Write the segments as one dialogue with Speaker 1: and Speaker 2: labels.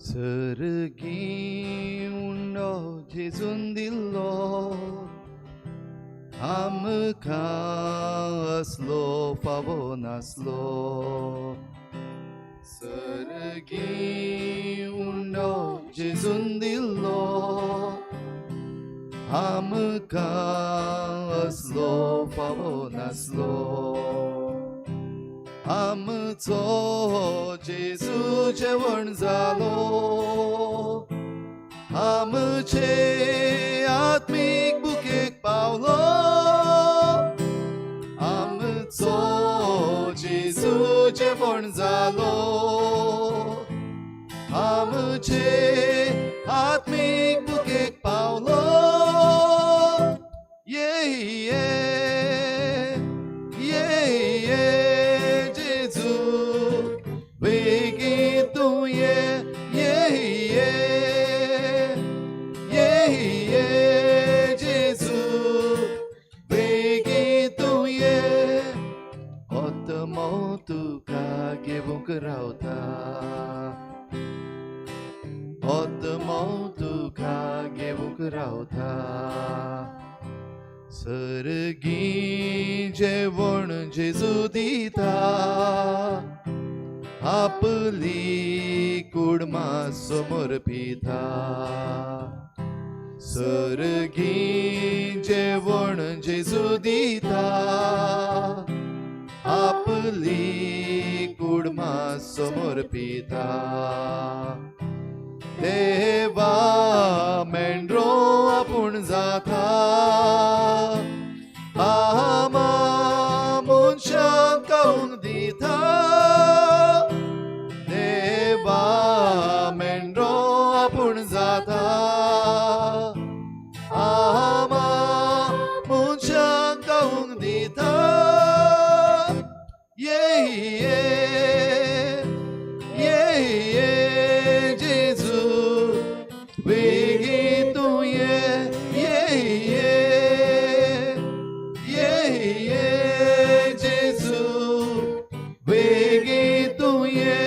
Speaker 1: सर्गी उंडो जेजून दिल्लो आमकां असलो फावो नासलो. सर्गी उंडो जेजून दिल्लो आमकां असलो फावो नासलो. आमचो जेजू जेवण जालो आमचे आत्मीक बुकेक पावलो. आमचो जेजू जेवण जालो आमचे आत्मीक बुकेक पावलो. ये ये ये ये जेजू बेगीन तूं ये ये ये ये ये जेजू बेगीन तूं ये. आत्मो तुका घेवंक रावता आत्मो तुका घेवंक रावता. सर्गी जेवण जेजू दिता आपली कूड समर्पिता. सर्गी जेवण जेजू दिता आपली कूड समर्पिता. देवा मेंढरो आपूण जाता आमा मनशांक खावंक दिता. देवा मेंढरो आपूण जाता आमा मनशांक खावंक दिता. ये ये ये ये जेजू बेगीन तूं ये ये ये ये ये जेजू बेगीन तूं ये.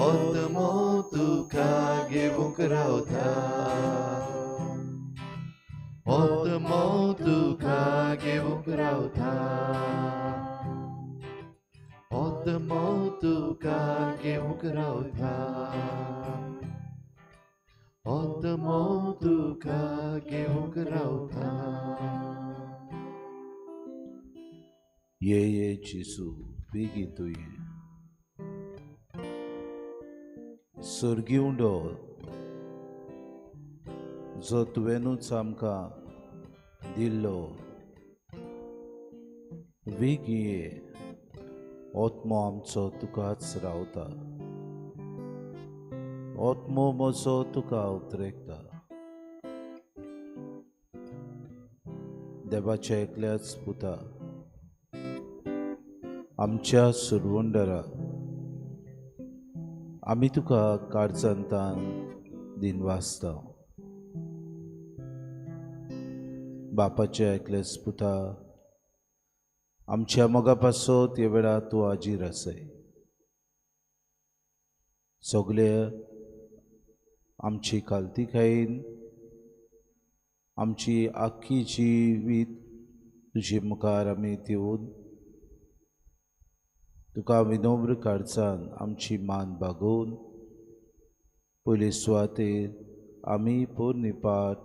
Speaker 1: आत्मो तुका घेवंक रावता आत्मो तुका घेवंक रावता आत्मो तुका घेवंक रावता आत्मो तुका घेवंक रावता.
Speaker 2: ये ये जेजू बेगीन तूं ये. सर्गी उंडो जो तुवेंनूच आमकां दिल्लो बेगीन ये. आत्मो आमचो तुकाच रावता आत्मो म्हजो तुका उतरेकता. देवाच्या एकल्याच पुता आमच्या सुरवंडरा आमी तुका काळजांतान दिनवासता. बापाच्या एकल्याच पुता आमच्या मोगा पासत ह्या वेळार तूं हाजीर आसाय. सगळे आमची खालतीकायेन आमची आख्खी जिवीत तुजे मुखार आमी दिवन तुका विनम्र काळजान आमची मान बागोवन पयले सुवातेर आमी पोरणी पाठ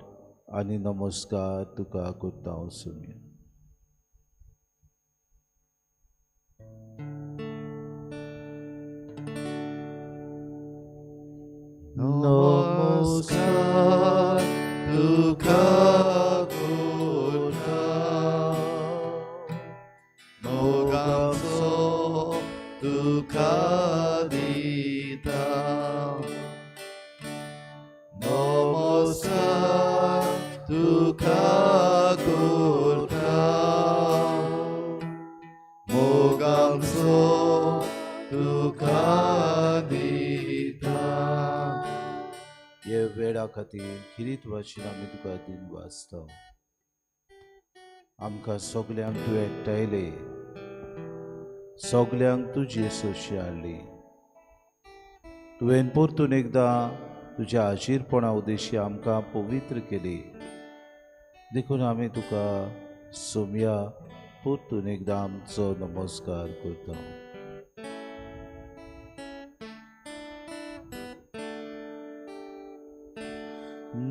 Speaker 2: आनी नमस्कार तुका करता वचुया.
Speaker 1: नमस्कार तुका करता मोगाचो तुका दिता. नमस्कार तुका करता मोगाचो तुका दिता.
Speaker 2: हे वेळा खातीर खिरीत वाशीन आमी तुका दिनवासता. आमकां सगल्यांक तूं एकठांयले सगल्यांक तुजी सोशी हाडली. तुवें परतून एकदां तुज्या आशीरपणा उद्देशी आमकां पवित्र केली, देखून आमी तुका सोमया परतून एकदां आमचो नमस्कार करता.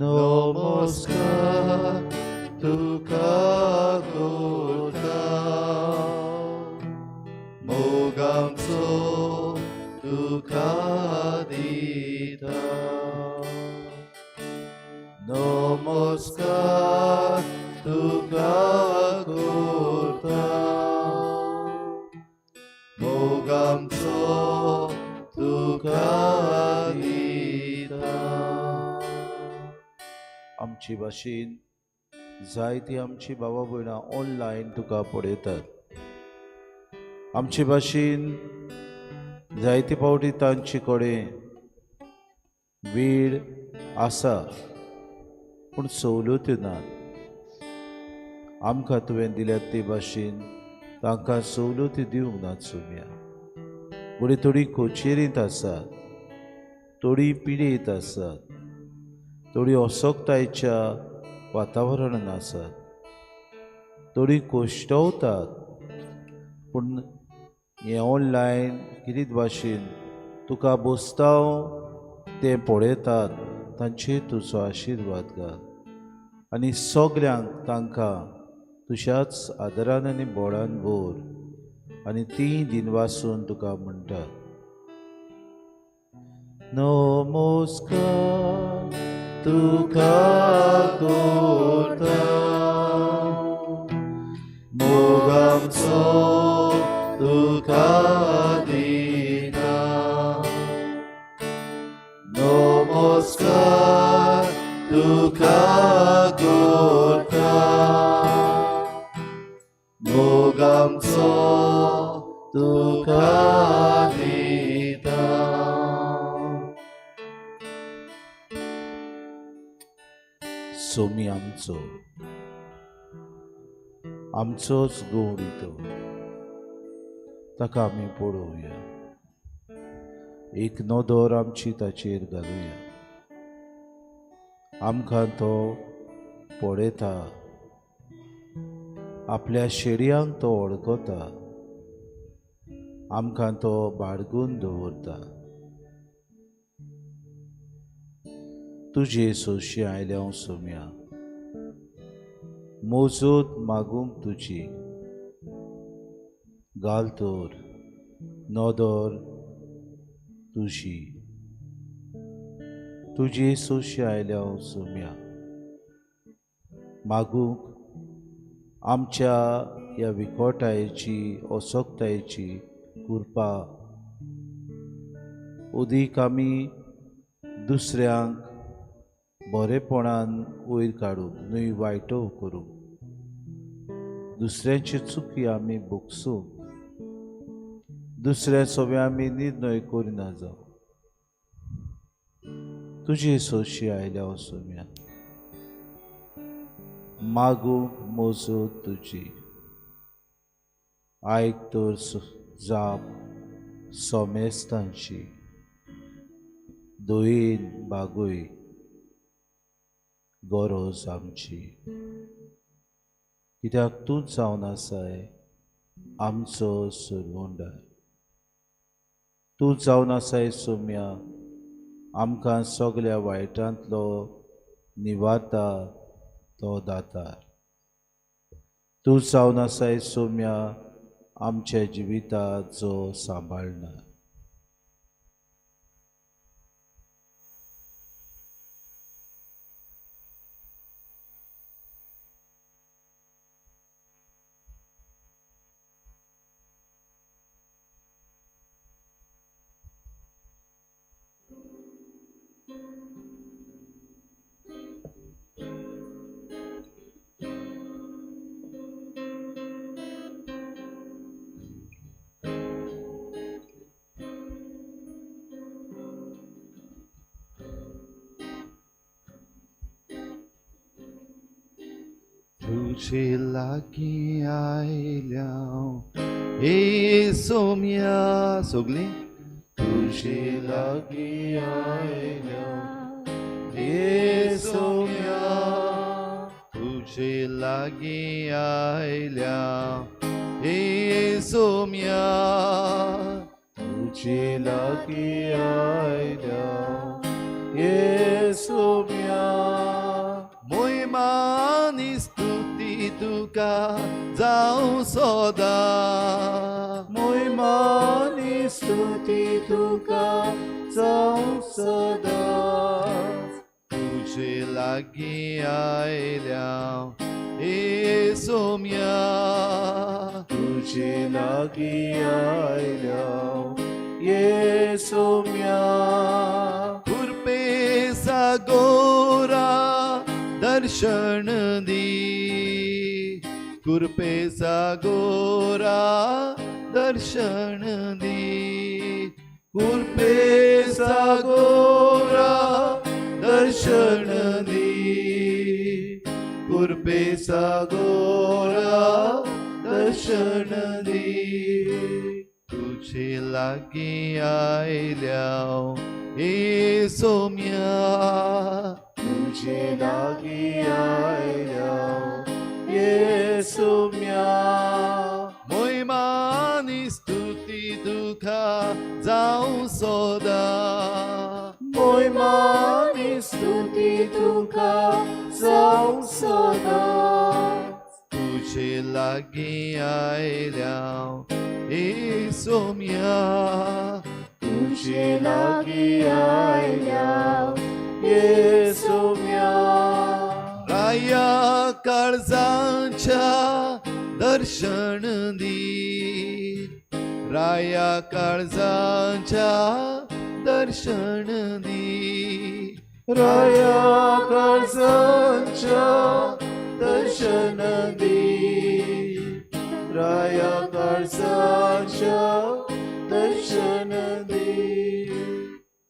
Speaker 1: नमस्कार तुका करता, मोगांचो तुका दिता. नमस्कार तुका करता, मोगांचो तुका दिता.
Speaker 2: आमची भाशेन जायती आमची बाबा भयणां ऑनलायन तुका पळयतात. आमचे भाशेन जायते फावटी तांचे कडेन वेळ आसा पूण सवलत्यो नात. आमकां तुवें दिल्यात ते भाशेन तांकां सवलती दिवंक नात सोम्या. घडये थोडीं कोचेरींत आसात, थोडीं पिडेंत आसात, थोडीं असक्तायेच्या वातावरणांत आसात, थोडीं कोश्टवतात, पूण हें ऑनलायन कितें भाशेन तुका बोस्तांव ते पळयतात, तांचेर तुजो आशिर्वाद घाल आनी सगल्यांक तांकां तुज्याच आदरान आनी बोळान भर आनी तीं दिनवासून तुका म्हणटात. नमस्कार
Speaker 1: तुका करता, मोगांचो तुका दिता. नमस्कार तुका करता, मोगांचो तुका दिता.
Speaker 2: सोमी आमचो आमचोच गौडी तो, ताका आमी पळोवया, एक नदर आमची ताचेर घालुया. आमकां तो पळयता, आपल्या शेडयांक तो वळखता, आमकां तो बाळगून दवरता. तुजे सोशी आयल्या हांव सोम्या, मोजूत मागूंक तुजी, घाल तर नदर तुजी. तुजे सोशी आयल्या हांव सोम्या, मागूंक आमच्या ह्या विकोटायेची असक्तायेची कृपा. उदीक आमी दुसऱ्यांक बरेपणान वयर काडूंक न्हय वायटो करूंक, दुसऱ्यांची चुकी आमी भोगसूंक, दुसऱ्या सोबे आमी निर्णय करिना जावं. तुजी सोशी आयल्या सोम्या, मागूंक मोजूत तुजी, आयक तर जाप सोमेस्तांची, दोयेन बागय गरज आमची. कित्याक तूंच जावन आसाय आमचो सरवंडार, तूं जावन आसाय सोम्या आमकां सगल्या वायटांतलो निवारता तो दातार. तूं जावन आसाय सोम्या आमच्या जिवितांत जो सांबाळणार.
Speaker 1: तुझे लागीं आयल्या हे सोम्या, सगळीं.
Speaker 2: तुजे लागीं आयल्या हे सोम्या,
Speaker 1: तुजे लागीं आयल्या हे सोम्या,
Speaker 2: तुजे लागीं आयल्या हे सोम्या,
Speaker 1: मोहिमा आनी स्तुती तुका जावं सदां.
Speaker 2: मोहिमा आनी स्तुती तुका जावं सदां.
Speaker 1: तुजे लागीं आयल्या हे सोम्या,
Speaker 2: तुजे लागीं आयल्या हे सोम्या,
Speaker 1: कृपे सागोरा दर्शन दी, कृपे सागोरा दर्शन दी, कृपे सागोरा दर्शन दी, कृपे सागोरा दर्शन दी. तुजे लागीं आयल्या हे सोम्या,
Speaker 2: तुजे लागीं आयल्या हे सोम्या,
Speaker 1: मोहिमा आनी स्तुती तुका जावं सदां.
Speaker 2: मोहिमा आनी स्तुती तुका जावं सदां.
Speaker 1: तुजे लागीं आयल्या हे सोम्या,
Speaker 2: तुजे लागीं आयल्या हे सोम्या,
Speaker 1: राया काळजाच्या दर्शन दी, राया काळजाच्या दर्शन दी,
Speaker 2: राया काळजाच्या दर्शन दी, राया काळजाच्या दर्शन दी.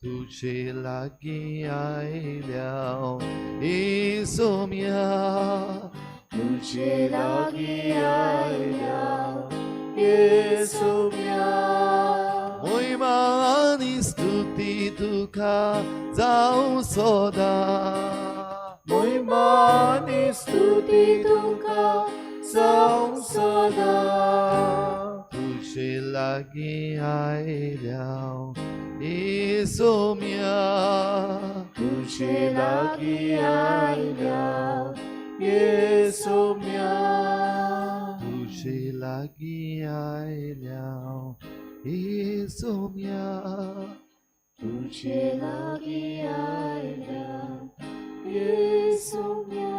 Speaker 1: तुजे लागीं आयल्या हे सोम्या,
Speaker 2: तुजे लागीं आयल्या हे सोम्या,
Speaker 1: मोहिमा आनी स्तुती तुका जावं सदां.
Speaker 2: मोहिमा आनी स्तुती तुका जावं सदां.
Speaker 1: तुजे लागीं आयल्या हे सोम्या,
Speaker 2: तुजे लागीं आयल्या हे सोम्या,
Speaker 1: तुजे लागीं आयल्या हे सोम्या,
Speaker 2: तुजे लागीं आयल्या हे सोम्या.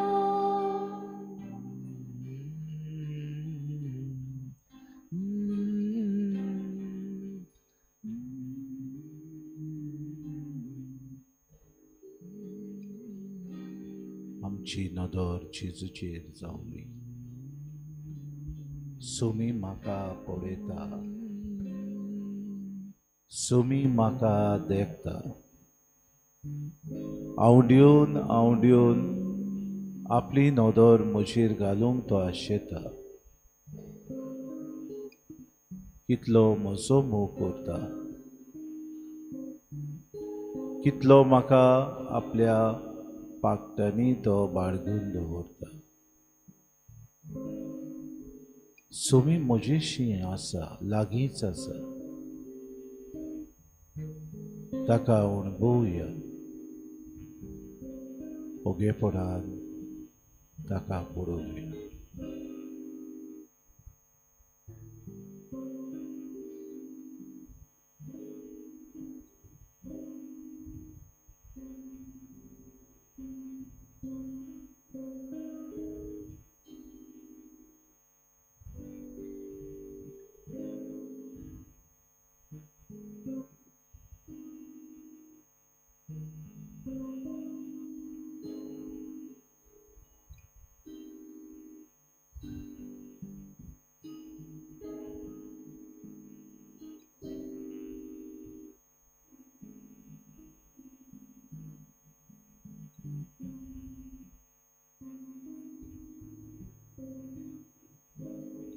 Speaker 2: आमची नदर जेजूचेर जावनी. सोमी म्हाका पळयता, सोमी म्हाका देखता. आवड्योन आवड्योन आपली नदर म्हजेर घालूंक तो आशेता. कितलो म्हजो मोग करता, कितलो म्हाका आपल्या पाकटांनी तो बाळगून दवरता. सोमी म्हजेशी आसा, लागींच आसा. ताका अणभवया, ओगेपणान ताका पळोवया.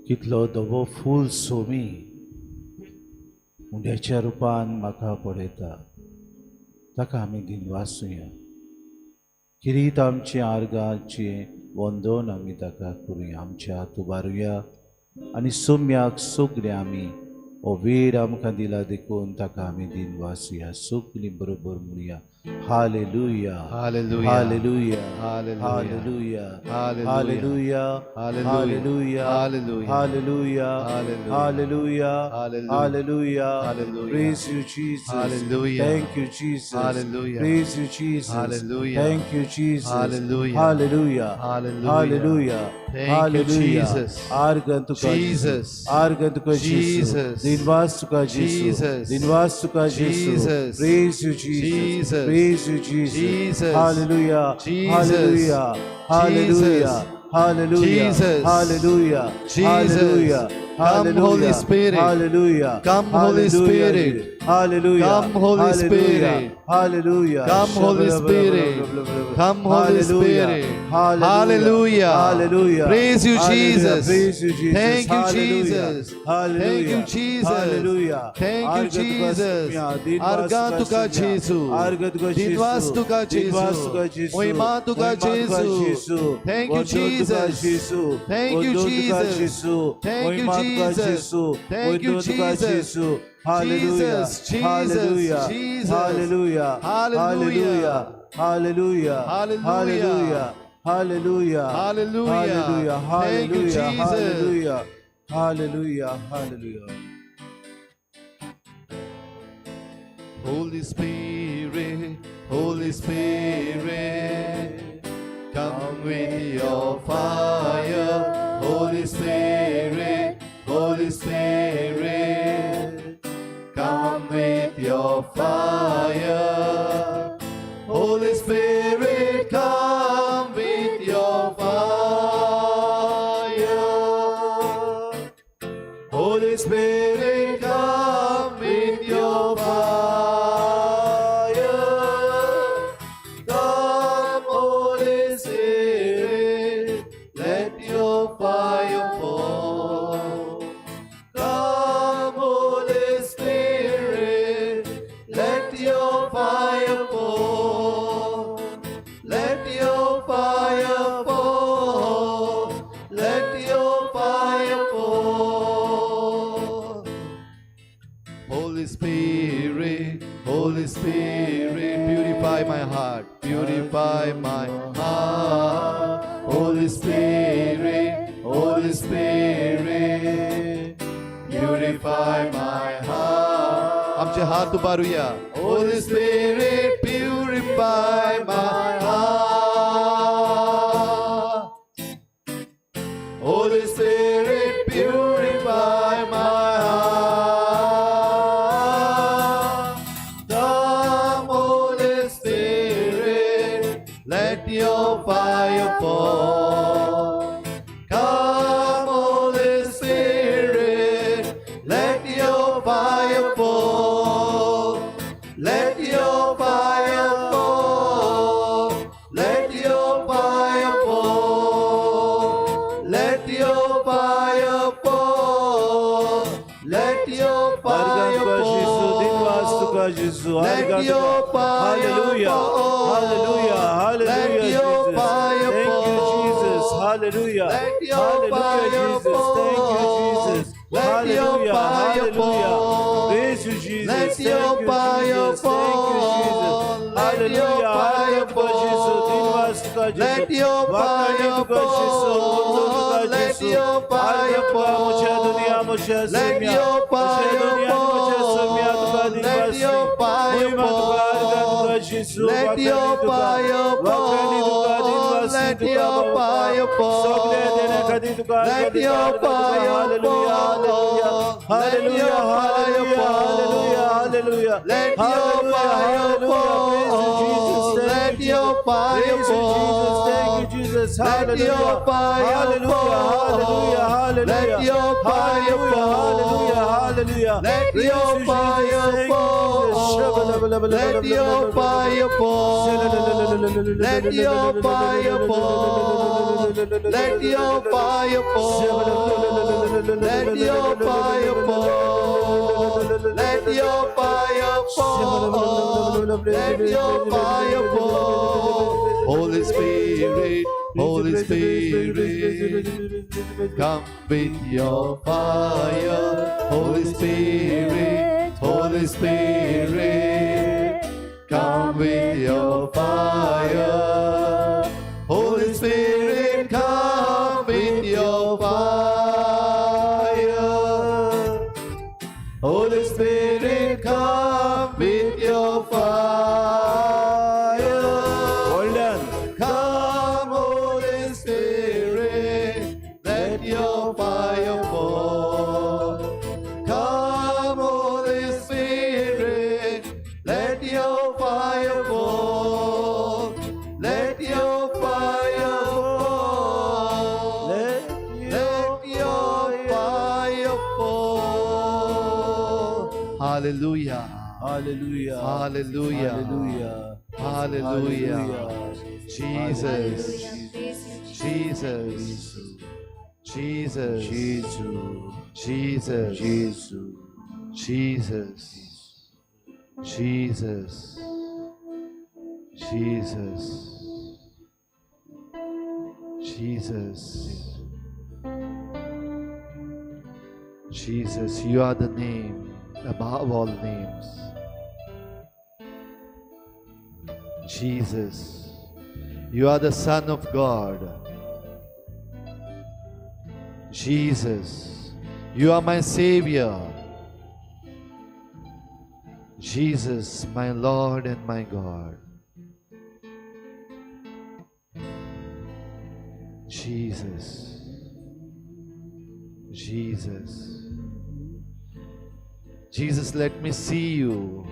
Speaker 2: कितलो धवो फूल सोमी उंड्याच्या रुपान म्हाका पळयता ताका आमी दिनवासुया. किरीत आमचे आर्गांचें वंदन आमी ताका करुया. आमच्या हात उबारुया आनी सोम्याक सगळें आमी हो वेळ आमकां दिला देखून ताका आमी दिनवासुया. सगळीं बरोबर म्हणुया hallelujah,
Speaker 1: hallelujah,
Speaker 2: hallelujah,
Speaker 1: hallelujah,
Speaker 2: hallelujah, hallelujah,
Speaker 1: hallelujah,
Speaker 2: hallelujah, hallelujah, hallelujah, hallelujah. Praise you Jesus.
Speaker 1: Hallelujah.
Speaker 2: Thank you Jesus.
Speaker 1: Hallelujah.
Speaker 2: Praise you Jesus.
Speaker 1: Hallelujah.
Speaker 2: Thank you Jesus.
Speaker 1: Hallelujah.
Speaker 2: Hallelujah.
Speaker 1: Hallelujah.
Speaker 2: Hallelujah.
Speaker 1: Thank you Jesus.
Speaker 2: आर्गन तुका
Speaker 1: Jesus.
Speaker 2: आर्गन तुका
Speaker 1: Jesus.
Speaker 2: दिनवास तुका
Speaker 1: Jesus.
Speaker 2: दिनवास तुका
Speaker 1: Jesus.
Speaker 2: Praise you Jesus.
Speaker 1: Jesus.
Speaker 2: Praise you Jesus.
Speaker 1: Jesus.
Speaker 2: Hallelujah.
Speaker 1: Jesus.
Speaker 2: Hallelujah. Hallelujah. Hallelujah.
Speaker 1: Jesus.
Speaker 2: Hallelujah.
Speaker 1: Jesus.
Speaker 2: Hallelujah.
Speaker 1: Come, Holy Spirit.
Speaker 2: Hallelujah.
Speaker 1: Come, Holy Spirit.
Speaker 2: Hallelujah.
Speaker 1: Come, Holy Spirit.
Speaker 2: Hallelujah.
Speaker 1: Come, Holy Spirit. Come, Holy Spirit. Hallelujah.
Speaker 2: Hallelujah.
Speaker 1: Praise you, Jesus.
Speaker 2: Praise you, Jesus.
Speaker 1: Thank you, Jesus.
Speaker 2: Hallelujah.
Speaker 1: Thank you, Jesus.
Speaker 2: Hallelujah.
Speaker 1: Thank you, Jesus. आर्गां तुका जेजू.
Speaker 2: आर्गां तुका
Speaker 1: दिनवास तुका जेजू. महिमा तुका जेजू. Thank you, Jesus. Thank you, Jesus. Thank you, Jesus. Thank you, Jesus.
Speaker 2: Hallelujah.
Speaker 1: Jesus, Jesus,
Speaker 2: Hallelujah.
Speaker 1: Jesus.
Speaker 2: Hallelujah.
Speaker 1: Hallelujah.
Speaker 2: Hallelujah.
Speaker 1: Hallelujah.
Speaker 2: Hallelujah.
Speaker 1: Hallelujah.
Speaker 2: Hallelujah.
Speaker 1: Thank you,
Speaker 2: Hallelujah.
Speaker 1: Jesus.
Speaker 2: Hallelujah. Hallelujah. Hallelujah.
Speaker 1: Holy Spirit, Holy Spirit, come with your fire. Holy Spirit, Holy Spirit, come with your fire. Holy Spirit, come with your fire. Holy Spirit, come with your fire. Come, Holy Spirit, let your fire fall. Come, Holy Spirit, let your fire fall. Let your fire fall. Let your fire fall. Holy Spirit, Holy Spirit, purify my heart, purify my heart. Holy Spirit, Holy Spirit, purify my heart. आमचे हात उबारूया. Holy Spirit, purify my heart. Holy Spirit, purify my heart. Come, Holy Spirit, let your fire fall. Come, Holy Spirit, let your fire fall. Let your fire fall. Let your fire fall. Let your fire fall. Let your fire fall. Let your fire
Speaker 2: Hallelujah.
Speaker 1: fall.
Speaker 2: Hallelujah. Hallelujah.
Speaker 1: Let your
Speaker 2: Jesus.
Speaker 1: fire
Speaker 2: Thank you, Jesus.
Speaker 1: fall.
Speaker 2: Hallelujah.
Speaker 1: Let your
Speaker 2: Hallelujah,
Speaker 1: fire
Speaker 2: Jesus. Thank you,
Speaker 1: fall.
Speaker 2: Jesus.
Speaker 1: Let your
Speaker 2: Hallelujah.
Speaker 1: fire
Speaker 2: Hallelujah.
Speaker 1: fall.
Speaker 2: Praise you, Jesus.
Speaker 1: Let
Speaker 2: Thank
Speaker 1: your
Speaker 2: you,
Speaker 1: fire
Speaker 2: Jesus. Thank you, Jesus.
Speaker 1: fall. Let your
Speaker 2: Hallelujah.
Speaker 1: fire fall. Let your fire fall. Let your fire fall. Let your fire fall. Let your fire fall. Let your fire fall. Let your fire fall. Let your fire fall. Let your fire fall. Let your fire fall. Let your fire fall.
Speaker 2: Jesus.
Speaker 1: Let
Speaker 2: Hallelujah.
Speaker 1: your fire
Speaker 2: Hallelujah.
Speaker 1: fall.
Speaker 2: Hallelujah. Hallelujah.
Speaker 1: Let your fire
Speaker 2: Hallelujah.
Speaker 1: fall.
Speaker 2: Hallelujah.
Speaker 1: Let
Speaker 2: Praise
Speaker 1: your
Speaker 2: you,
Speaker 1: fire
Speaker 2: Jesus. Thank you,
Speaker 1: fall.
Speaker 2: Jesus.
Speaker 1: Let your fire fall. Let your fire fall. Let your fire fall. Let your fire fall. Let your fire fall. Let your fire fall. Holy Spirit, Holy Spirit, come with your fire. Holy Spirit, Holy Spirit, come with your fire. Holy Spirit, come with your fire. Holy Spirit, come with your fire.
Speaker 2: Hold on.
Speaker 1: Come, Holy Spirit, let your fire fall. Come, Holy Spirit, let your fire fall. Let your fire fall. Let your fire fall. Hallelujah.
Speaker 2: Hallelujah.
Speaker 1: Hallelujah.
Speaker 2: Hallelujah.
Speaker 1: Hallelujah. Jesus.
Speaker 3: Hallelujah.
Speaker 1: Jesus. Jesus.
Speaker 2: Gesù.
Speaker 1: Jesus.
Speaker 2: Gesù.
Speaker 1: Jesus. Jesus. Jesus. Jesus. Jesus, you are the name above all names. Jesus, you are the Son of God. Jesus, you are my Savior. Jesus, my Lord and my God. Jesus, Jesus, Jesus, let me see you.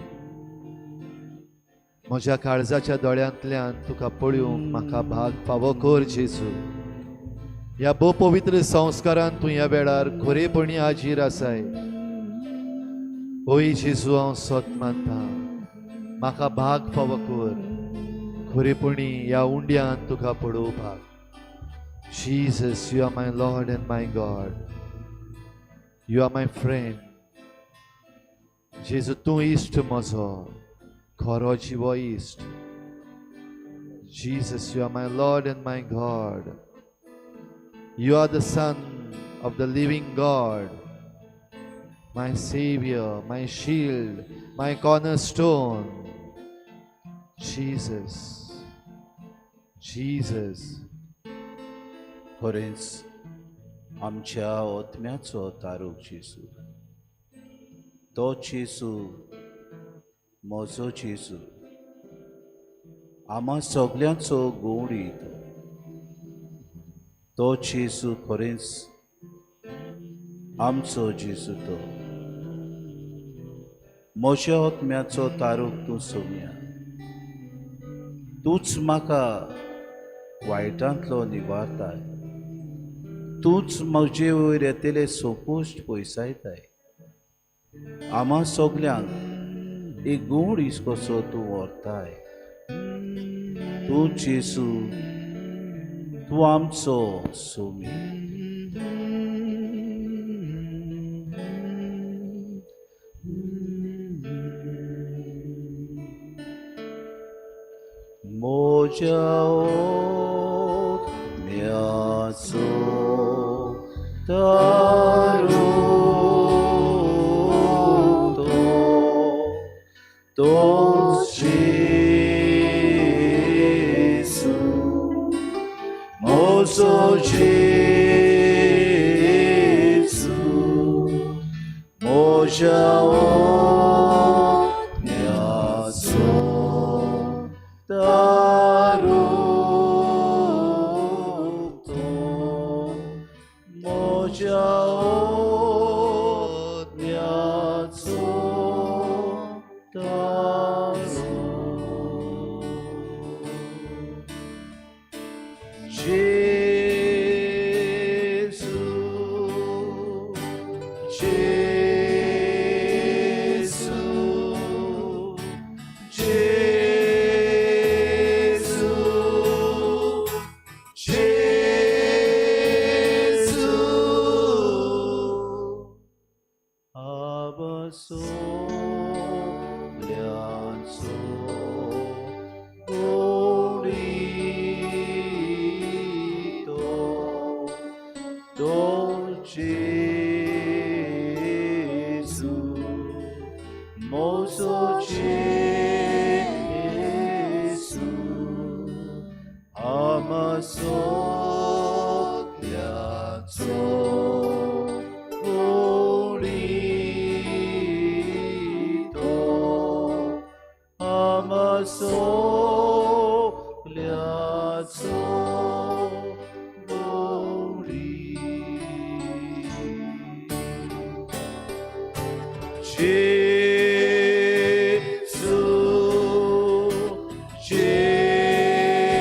Speaker 1: म्हज्या काळजाच्या दोळ्यांतल्यान तुका पळोवंक म्हाका भाग फावो कर जेजू. ह्या भोव पवित्र संस्कारान तूं ह्या वेळार खरेपणी हाजीर आसाय. ओय जेजू, हांव सत मानता, म्हाका भाग फावो कर खरेपणी ह्या उंड्यान तुका पळोवपाक. Jesus, you are my Lord and my God. You are my friend. जेजू, तूं इश्ट म्हजो, खरो जिवो इश्ट. Jesus, you are my Lord and my God. You are the Son of the living God, my Savior, my shield, my cornerstone. Jesus, Jesus.
Speaker 2: खरेंच आमच्या आत्म्याचो तारूक जेजू, तो जेजू म्हजो जेजू, आमा सगल्यांचो गोवडी तो. तो जेजू खरेंच आमचो जेजू तो. म्हज्या आत्म्याचो तारूक तूं सोम्या, तूंच म्हाका वायटांतलो निवारताय, तूंच म्हजे वयर येतले संकश्ट पयसायताय. आमा सगल्यांक एक गोड इस कसो तूं व्हरताय. तूं जेजू, तूं आमचो सोमी. म्हज्या आत्म्याचो तारूक तो, तोच जेजू, म्हजो जेजू, म्हज्या आत्म्याचो तारूक तो, म्हज्या आत्म्याचो तारूक. सोल्याचो भोंवडी. जेजू, जेजू,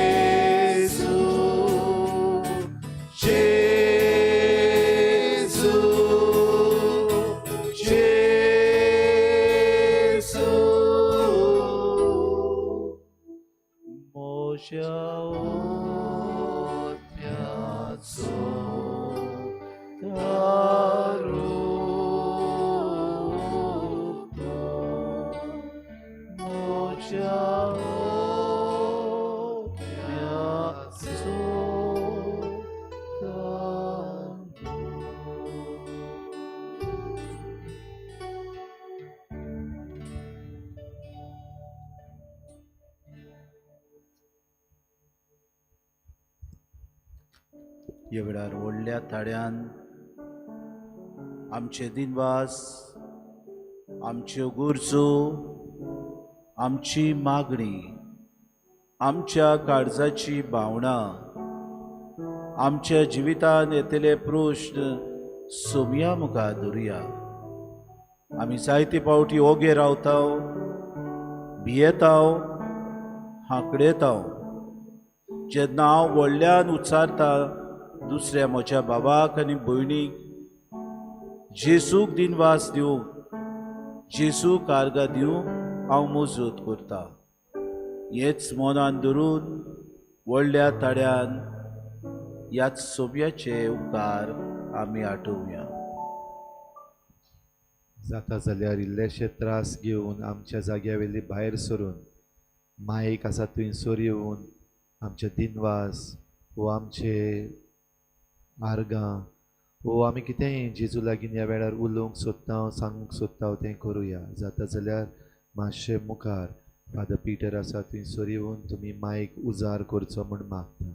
Speaker 2: जेजू, जेजू, म्हज्या आत्म्याचो तारू तूं, म्हज्या आत्म्याचो तारू. ह्या वेळार व्हडल्या ताळ्यान आमचे दिनवास, आमच्यो गरजो, आमची मागणी, आमच्या काळजाची भावनां, आमच्या जिवितांत येतले प्रश्न सोमया मुखार धरुया. आमी जायते फावटी ओगे रावता, भियेता, हांकडेता. जेन्ना हांव व्हडल्यान उच्चारता दुसऱ्या म्हज्या बाबाक आनी भयणीक जेजूक दिनवास दिवंक, जेजूक आर्गां दिवंक हांव मजत करता. हेच मनान धरून व्हडल्या ताळ्यान ह्याच सोब्याचे उपकार आमी आठोवया.
Speaker 1: जाता जाल्यार इल्लेशे त्रास घेवन आमच्या जाग्या वयली भायर सरून मायक आसा थंयसर येवन आमचे दिनवास वो आमचे आर्गां वो आमी कितेंय जेजू लागीं ह्या वेळार उलोवंक सोदता, सांगूंक सोदता तें करुया. जाता जाल्यार मातशें मुखार फादर पिटर आसा थंयसर येवन तुमी मायक उजार करचो म्हूण मागता.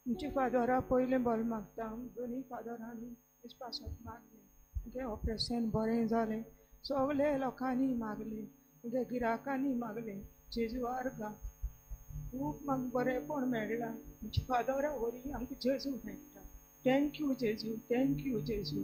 Speaker 4: आमच्या फादरा पयलें बरें मागता. दोनूय फादरांनी पासत मागलें, मुगे ऑपरेशन बरें जालें. सगळे लोकांनी मागलें, मुगे गिराकांनी मागलें, जेजू आर्गां. खूब म्हाका बरेंपण मेळ्ळां. आमच्या फादरा वरवीं आमकां जेजू मेळटा. Thank you जेजू, thank you जेजू.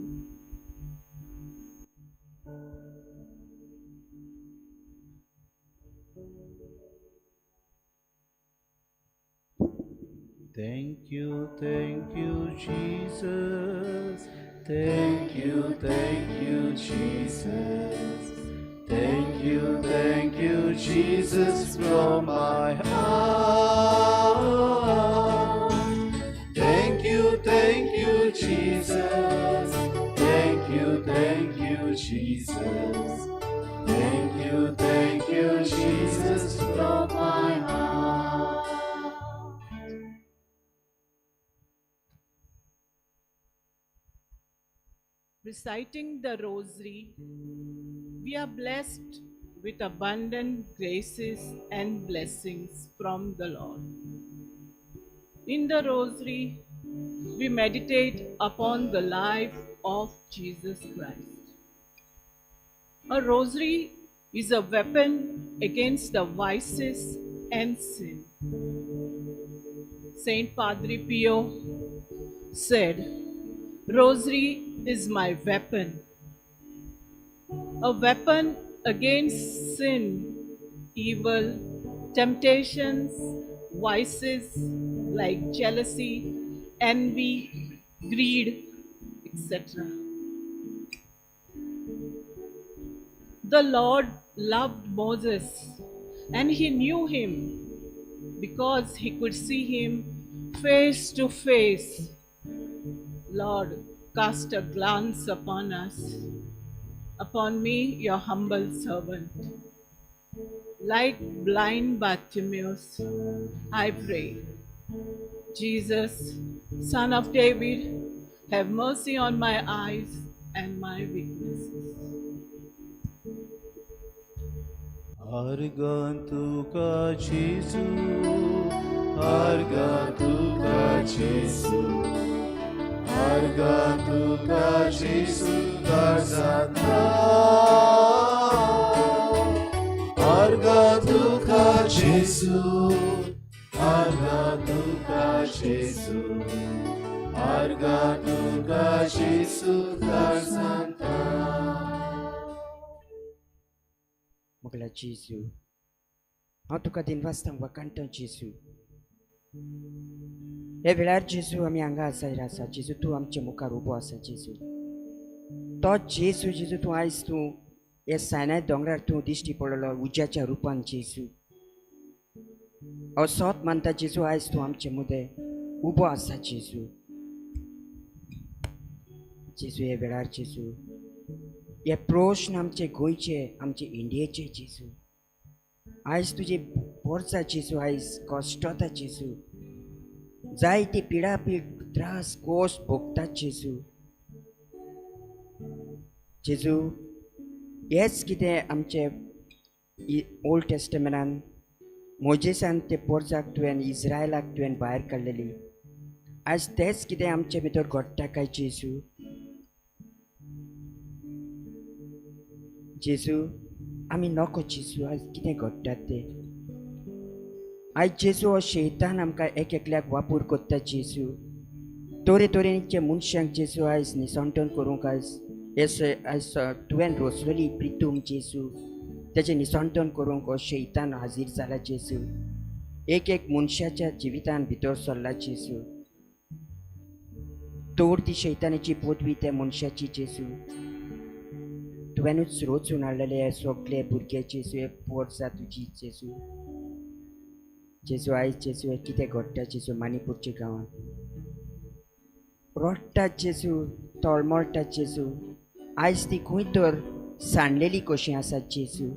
Speaker 2: Thank you, Jesus. Thank you, Jesus. Thank you, Jesus, from my heart. Thank you, Jesus. Thank you, Jesus. Thank you, Jesus, from my heart.
Speaker 5: Reciting the rosary, we are blessed with abundant graces and blessings from the Lord. In the rosary, we meditate upon the life of Jesus Christ. A rosary is a weapon against the vices and sin. Saint Padre Pio said, "Rosary is my weapon, a weapon against sin, evil, temptations, vices like jealousy, envy, greed, etc." The Lord loved Moses and he knew him because he could see him face to face. Lord, cast a glance upon us, upon me, your humble servant. Like blind Bartimaeus, I pray, Jesus, Son of David, have mercy on my eyes and my weaknesses.
Speaker 2: आर्गां तुका जेजू, आर्गां तुका जेजू, आर्गां तुका जेजू काळजांतल्यान. आर्गां तुका जेजू, आर्गां तुका जेजू, आर्गां तुका जेजू काळजांतल्यान.
Speaker 6: मोगला जेजू, हांव तुका दिनवासता वकांटा जेजू. हे वेळार जेजू आमी हांगा आसा आसा जेजू, तूं आमचे मुखार उबो आसा जेजू. तो जेजू जेजू तूं आयज तूं हे सायनाय दोंगरार तूं दिश्टी पडलो उज्याच्या रुपान जेजू. हांव सोत मानता जेजू आयज तूं आमचे मुदे उबो आसा जेजू. जेजू हे वेळार जेजू हे प्रश्न आमचे गोंयचे, आमचे इंडियेचे जेजू. आयज तुजे पोरसा जेजू, आयज कश्टता जेजू, जायती पिडापीड त्रास कोश भोगतात जेजू. जेजू हेच कितें आमचे ओल्ड टेस्टमेंटान मोजेसान ते पोरसाक तुवें इस्रायलाक तुवें भायर काडलेली, आयज तेच कितें आमचे भितर घडटा काय जेजू. जेजू आमी नको जेजू आयज कितें घडटात तें. आयज जेजू हो शैतान आमकां एक एकल्याक वापर करता जेजू. तरेतरेचे मनशांक जेजू आयज निसंटन करूंक आयज हे आयज तुवें रोसलेली प्रितूम जेजू तेचें निसंटन करूंक हो शैतान हाजीर जाला जेजू. एक एक मनशाच्या जिवितान भितर सरला जेजू. तोर ती शैतानाची पदवी त्या मनशाची जेजू. तुवेंनूच रोचून हाडलेले हे सगळे भुरगे जेजू, हे पोरसा तुजी जेजू. जेजू आयज जेजू हे कितें घडटा जेजू माणिपूरच्या गांवांत, रडटात जेजू, तळमळटात जेजू. आयज ती खंय तर सांडलेली कशी आसात जेजू.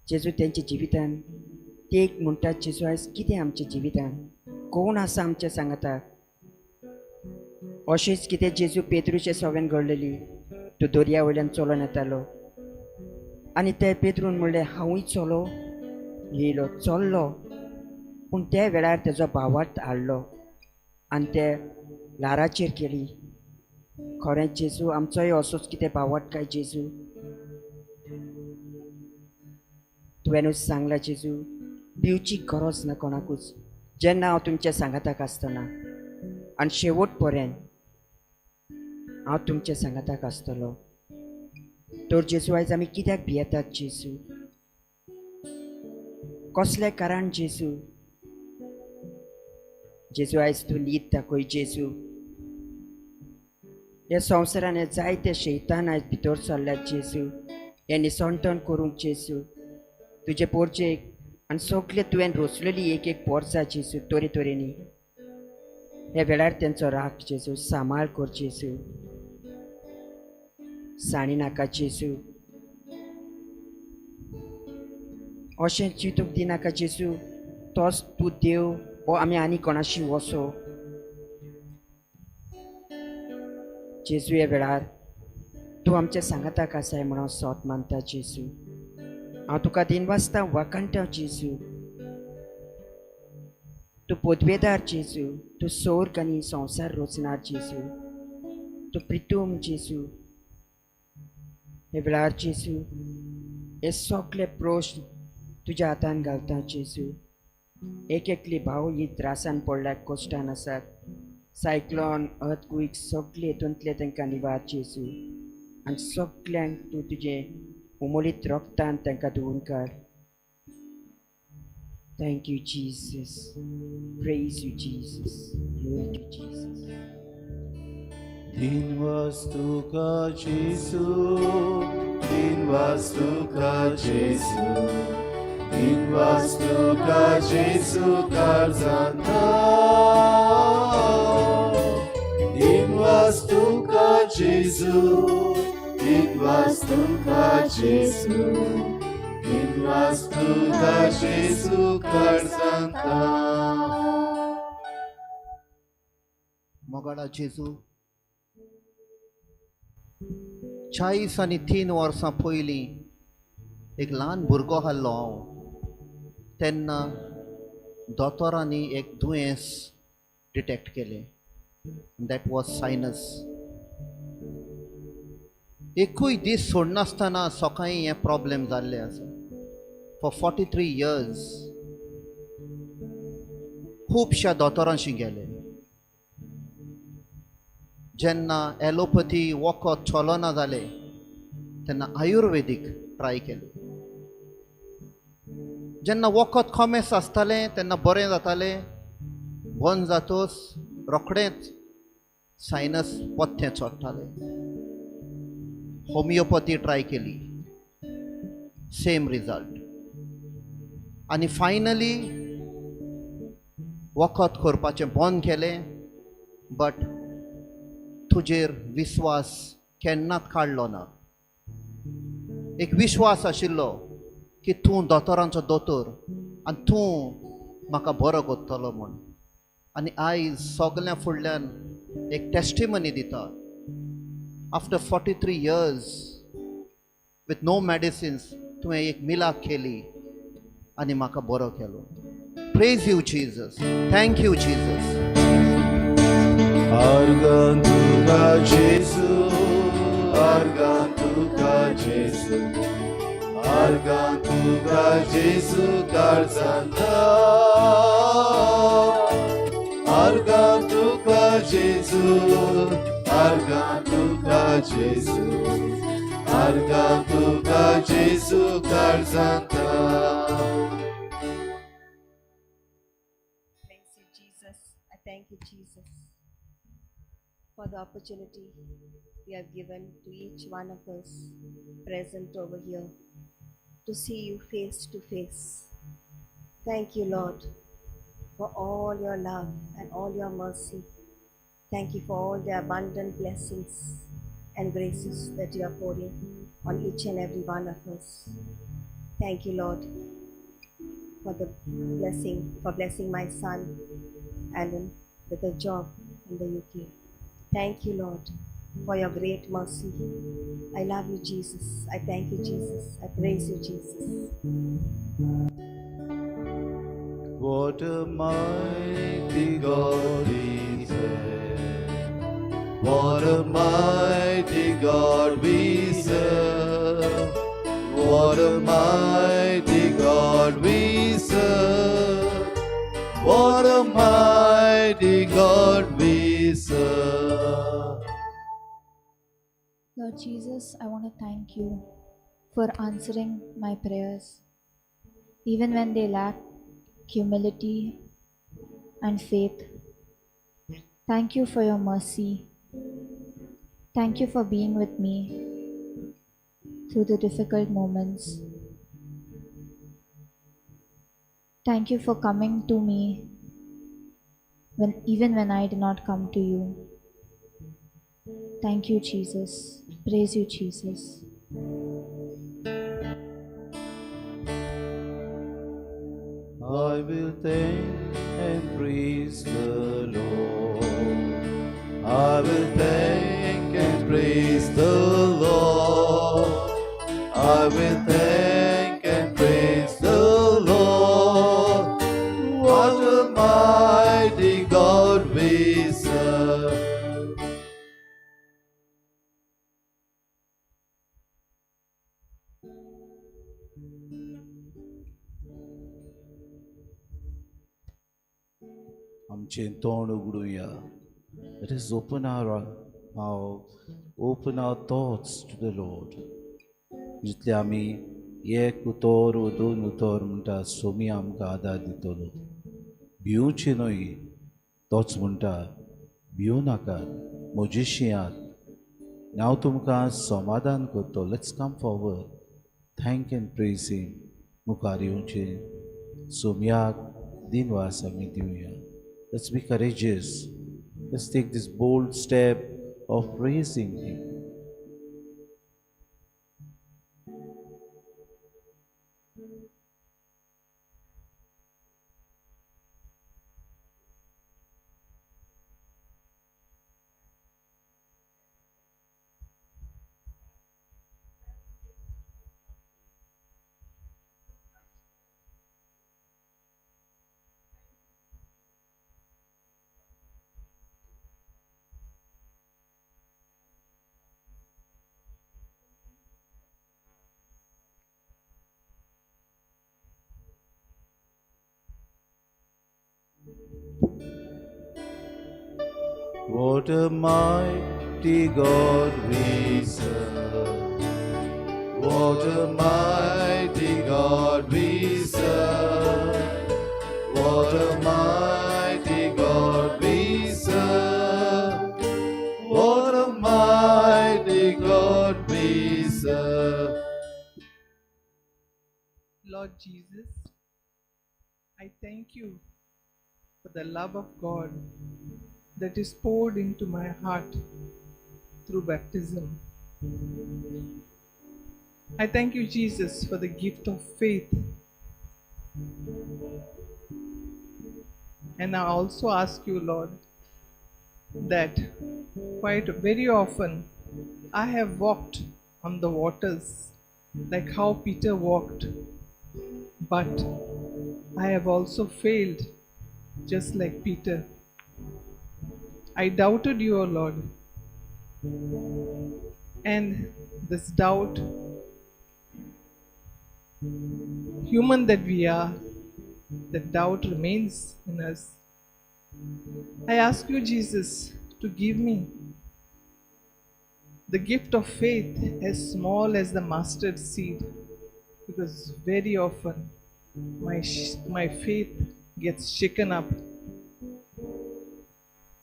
Speaker 6: जेजू तेंच्या जिवितान ते एक म्हणटात जेजू आयज कितें आमच्या जिवितान कोण आसा आमच्या सांगाता. अशेंच कितें जेजू पेत्रूचे सवेन घडलेली. तो दर्या वयल्यान चलोन येतालो आनी ते पेत्रून म्हणलें हांवूय चलो येयलो चल्लो. पूण त्या वेळार तेजो भावार्थ हाडलो आनी ते ल्हाराचेर केली. खरेंच जेजू आमचोय असोच कितें भावार्थ काय जेजू. तुवेंनूच सांगलां जेजू भिवची गरज ना कोणाकूच जेन्ना हांव तुमच्या सांगाताक आसतना आनी शेवट पर्यंत हांव तुमच्या सांगाताक आसतलो. तर जेजू आयज आमी कित्याक भियेतात जेजू, कसलें कारण जेजू. जेजू आयज तूं न्हीद दाखय जेजू. ह्या संवसारान हे जायते शैतान आयज भितर सरल्यात जेजू, हें निसंटन करूंक जेजू. तुजे पोरचेक आनी सगळे तुवें रोसलेली एक एक पोरसा जेजू तरेतरेनी. ह्या वेळार तेंचो राग जेजू, सांबाळ कर जेजू, साणी नाका जेजू. अशें चिंतूंक दिनाका जेजू तोच तूं देव वो आमी आनी कोणाशी वसो. जेजू ह्या वेळार तूं आमच्या सांगाताक आसाय म्हणून सोत मानता जेजू. हांव तुका दिनवासता वाखाणटा जेजू. तूं पदवेदार जेजू, तूं स्वर्ग आनी संवसार रचणार जेजू, तूं प्रितूम जेजू. हे वेळार जेजू हे सगळे प्रश्न तुज्या हातान घालता जेजू. एक एकली भाव ही त्रासान पडल्या, कश्टान आसात, सायक्लॉन अर्थक्वेक सगळे हितूंतले तांकां निवार जेजू. आनी सगल्यांक तूं तुजें उमोलीत रक्तान तांकां धुवून काड. Thank you Jesus, praise you Jesus, glory to Jesus.
Speaker 2: दिनवास तुका जेजू, दिनवास तुका जेजू, दिनवास तुका जेजू काळजांतल्यान. दिनवास तुका जेजू, दिनवास तुका जेजू, दिनवास तुका जेजू काळजांतल्यान.
Speaker 7: मोगाळा जेजू, 43 वर्सां पयलीं एक ल्हान भुरगो आहलो हांव, तेन्ना दोतोरांनी एक दुयेंस डिटेक्ट केलें, that was sinus. एकूय दीस सोडनासतना सकाळीं हें प्रॉब्लेम जाल्लें आसा फॉर 43 इयर्स. खुबश्या दोतोरांशी गेले. जेन्ना एलोपथी वखद चलना जालें तेन्ना आयुर्वेदीक ट्राय केलें. जेन्ना वखद कॉमेस आसतालें तेन्ना बरें जातालें, बंद जातोच रोखडेंच सायनस पत्तें चडटालें. होमियोपथी ट्राय केली, सेम रिजल्ट. आनी फायनली वखद करपाचें बंद केलें, बट तुजेर विस्वास केन्नाच काडलो ना. एक विश्वास आशिल्लो की तूं दोतोरांचो दोतोर आनी तूं म्हाका बरो करतलो म्हूण. आनी आयज सगल्यां फुडल्यान एक टेस्टिमनी दिता, after 43 years with no medicines तुवें एक मिलाक केली आनी म्हाका बरो केलो. Praise you Jesus, thank you Jesus.
Speaker 2: आर्गां तुका जेजू, आर्गां तुका जेजू, आर्गां तुका जेजू काळजांत. आर्गां तुका जेजू, आर्गां तुका जेजू, आर्गां तुका जेजू काळजांत.
Speaker 3: Praise you, Jesus. I thank you, Jesus, for the opportunity you have given to each one of us present over here to see you face to face. Thank you, Lord, for all your love and all your mercy. Thank you for all the abundant blessings and graces that you are pouring on each and every one of us. Thank you, Lord, for the blessing, for blessing my son, Alan, with a job in the UK. Thank you, Lord, for your great mercy. I love you, Jesus. I thank you, Jesus. I praise you, Jesus.
Speaker 2: What a mighty God we serve. What a mighty God we serve. What a mighty God we serve. What a mighty God we serve.
Speaker 8: Lord Jesus, I want to thank you for answering my prayers, even when they lack humility and faith. Thank you for your mercy. Thank you for being with me through the difficult moments. Thank you for coming to me even when I did not come to you. Thank you, Jesus. Praise you, Jesus.
Speaker 2: I will thank and praise the Lord. I will thank and praise the Lord. I will thank and praise the Lord. What a mighty God we serve. आमचें तोंड उगडुया. Let us open our mouth, open our thoughts to the Lord. जितले आमी एक उतर वो दोन उतर म्हणटा, सोमी आमकां आदार दितलो. भिवचें न्हय, तोच म्हणटा भिवू नाकात, म्हजेशी यात, हांव तुमकां समाधान करतलो. Let's come forward, thank and praise him. मुखार येवचें सोमयाक दिनवास आमी दिवया. Let's be courageous. Let's take this bold step of praising him. What a mighty God we serve.
Speaker 1: What a mighty God we serve. What a mighty God we serve. What a mighty God we serve.
Speaker 5: Lord Jesus, I thank you for the love of God that is poured into my heart through baptism. I thank you, Jesus, for the gift of faith. And I also ask you, Lord, that quite very often I have walked on the waters like how Peter walked, but I have also failed just like Peter. I doubted you, O Lord, and this doubt, human that we are, the doubt remains in us. I ask you, Jesus, to give me the gift of faith as small as the mustard seed, because very often my faith gets shaken up.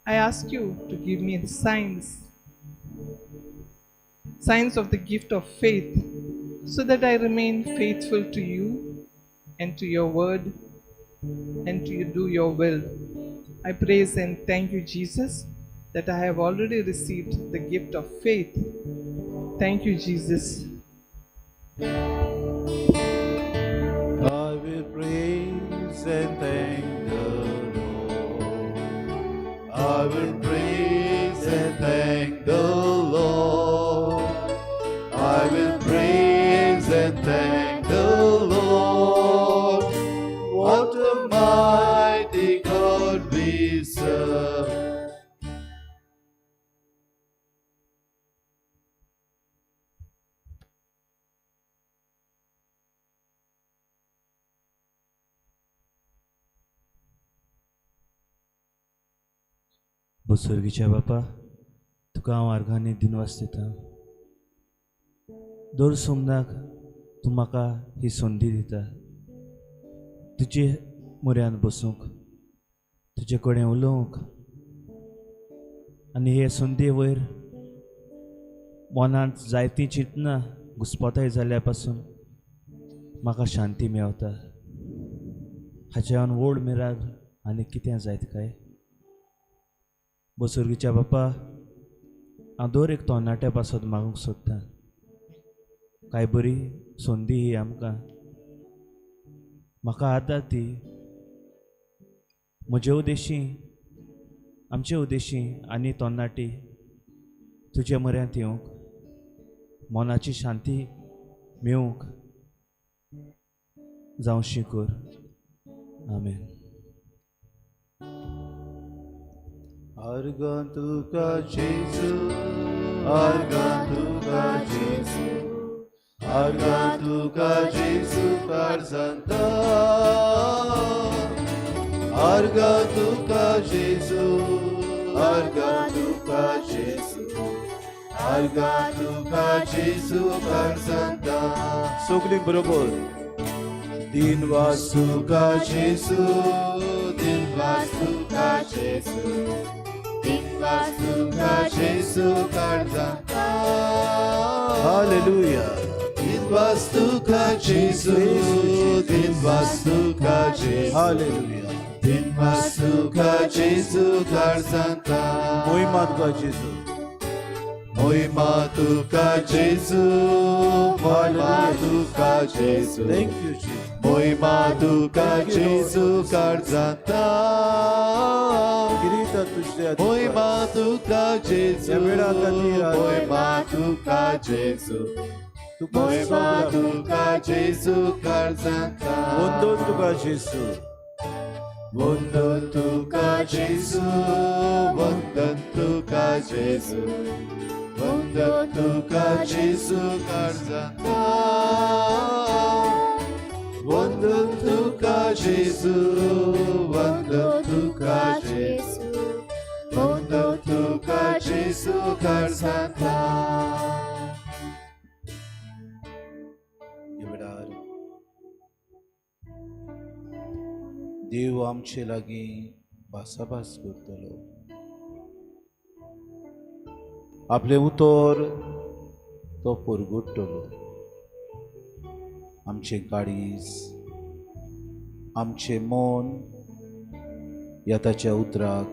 Speaker 5: I ask you to give me the signs of the gift of faith, so that I remain faithful to you and to your word and to do your will. I praise and thank you, Jesus, that I have already received the gift of faith. Thank you, Jesus.
Speaker 2: I will praise and thank the Lord.
Speaker 1: I will praise and thank the Lord. I will praise and thank the Lord. What a mighty God we serve.
Speaker 9: बोसर्गीच्या बापा, तुका हांव आर्गांनी दिनवास दिता. दर सोमनाक तूं म्हाका ही संदी दिता तुजे म्हऱ्यांत बसूंक, तुजे कडेन उलोवंक, आनी हे संदी वयर मनांत जायतीं चिंतनां घुस्पताय जाल्या पासून म्हाका शांती मेवता. हाचे हांव व्हड मिराग आनी कितें जायत काय? बोसर्गीच्या बापा, हांव दर एक तरणाट्या पासत मागूंक सोदतां, काय बरी संदी ही आमकां. म्हाका आदार दी, म्हजे उद्देशी, आमचे उद्देशी आनी तरणाटी तुजे म्हऱ्यांत येवंक, मनाची शांती मेळूंक जावशी कर. आमेन.
Speaker 2: आर्गां तुका जेजू, आर्गां तुका जेजू,
Speaker 1: आर्गां तुका जेजू काळजांत. आर्गां तुका जेजू, आर्गां तुका जेजू, आर्गां तुका जेजू काळजांत.
Speaker 2: सगळीं बरोबर.
Speaker 1: दिनवास तुका जेजू, दिनवास तुका जेजू, दिनवास तुका जेजू काळजांत.
Speaker 2: हालेलुया.
Speaker 1: दिनवास तुका जेजू, दिनवास तुका जेजू,
Speaker 2: हालेलुया.
Speaker 1: दिनवास तुका जेजू काळजांत.
Speaker 2: मोहिमा तुका जेजू,
Speaker 1: मोहिमा तुका जेजू, मोहिमा तुका जेजू,
Speaker 2: thank you जेजू,
Speaker 1: मोहिमा तुका जेजू काळजांत.
Speaker 2: किरीट तुझ्या,
Speaker 1: मोहिमा तुका जेजू, मोहिमा तुका जेजू, मोहिमा तुका जेजू काळजांत.
Speaker 2: वंदन तुका जेजू,
Speaker 1: वंदन तुका जेजू, वंदन तुका जेजू, वंदन तुका जेजू काळजांत. वंदन तुका जेजू, वंदन तुका जेजू, वंदन तुका
Speaker 2: देव आमचे लागीं भासाभास करतलो. आपलें उतर तो परगटतलो. आमचें काळीज, आमचें मन ह्या ताच्या उतराक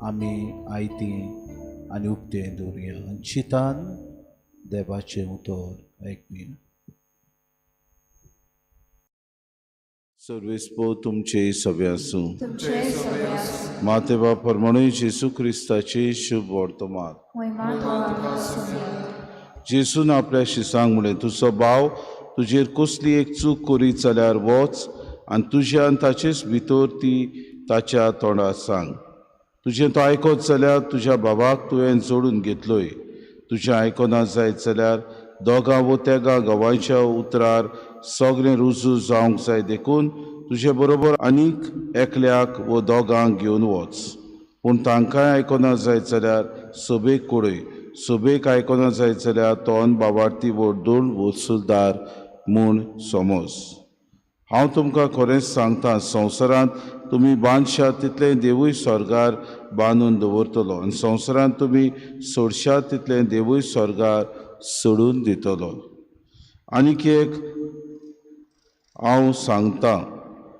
Speaker 2: आमी आयतीं आनी उक्तें दवरुया आनी चिंतान देवाचें उतर आयकुया. सर्वेस्पो तुमचे सगळे आसूं. माते बाप परमणूय जेजू क्रिस्ताचे शुभ वर्तमान. जेजून आपल्या शिसांक म्हणलें, तुजो भाव तुजेर कसली एक चूक करीत जाल्यार वच आनी तुज्या आनी ताचेच भितर ती ताच्या तोंडार सांग. तुजें तो आयकत जाल्यार तुज्या बाबाक तुवें जोडून घेतलोय. तुजें आयकना जायत जाल्यार दोगां वो तेगां गवांच्या उतरार सगळें रुजू जावंक जाय, देखून तुजे बरोबर आनीक एकल्याक वो दोगांक घेवन वच. पूण तांकांय आयकना जायत जाल्यार सभेक कळय. सभेक आयकना जायत जाल्यार तोन बाबार्थी वडदोळ वसुलदार म्हूण समज. हांव तुमकां खरेंच सांगता, संवसारांत तुमी बांदशात तितलें देवूय स्वर्गार बांदून दवरतलो आनी संवसारांत तुमी सोडशात तितलें देवूय स्वर्गार सोडून दितलो. आनीक एक हांव सांगता,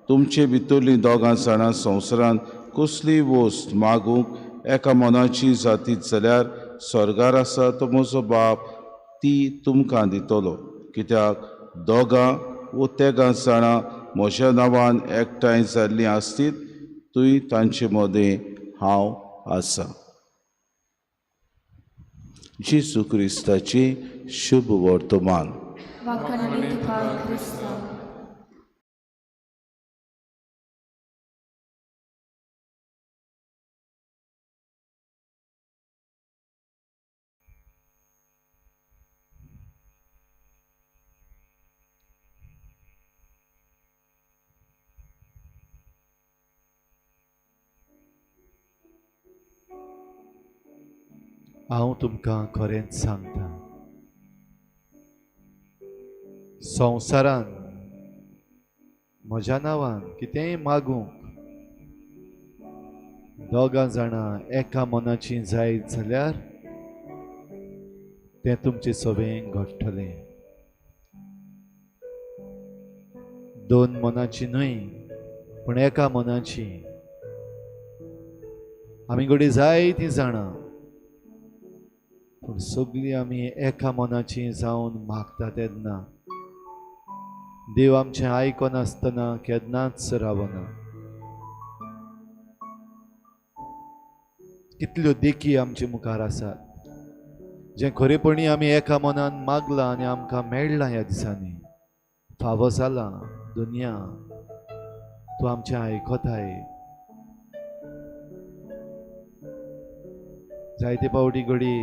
Speaker 2: तुमचे भितरलीं दोगां जाणां संवसारांत कसलीय वस्त मागूंक एका मनाची जातीत जाल्यार स्वर्गार आसा तो म्हजो बाप ती तुमकां दितलो. कित्याक दोगां वो तेगां जाणां म्हज्या नांवान एकठांय जाल्लीं आसतीत थंय तांचे मदें हांव आसा. जेजू क्रिस्ताचें शुभ वर्तमान.
Speaker 1: हांव तुमकां खरेंच सांगता, संवसारान म्हज्या नांवान कितेंय मागूंक दोगां जाणां एका मनाची जायत जाल्यार तें तुमचें सवें घडटलें. दोन मनाची न्हय पूण एका मनाची. आमी घडये जायतीं जाणां पूण सगळीं आमी एका मनाची जावन मागता तेन्ना देव आमचें आयकनासतना केन्नाच रावना. कितल्यो देखी आमचे मुखार आसात जें खरेपणी आमी एका मनान मागलां आनी आमकां मेळ्ळां. ह्या दिसांनी फावो जालां दुनिया तूं आमचें आयकताय. जायते फावटी घडी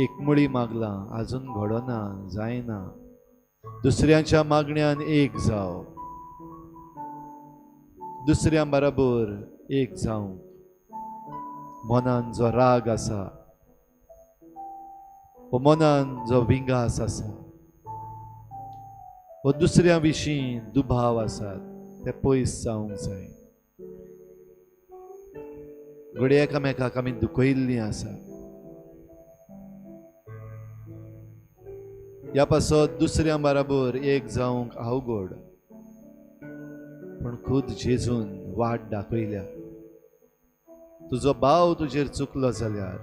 Speaker 1: एकमुळी मागलां आजून घडना, जायना. दुसऱ्यांच्या मागण्यान एक जाव, दुसऱ्यां बराबर एक जावंक मनान जो राग आसा वो मनान जो विंगास आसा वो दुसऱ्या विशीं दुबाव आसात ते पयस जावंक जाय. घडये एकामेकाक आमी दुखयल्लीं आसा. ह्या पासत दुसऱ्या बराबर एक जावंक अवघड, पूण खुद जेजून वाट दाखयल्या. तुजो भाव तुजेर चुकलो जाल्यार,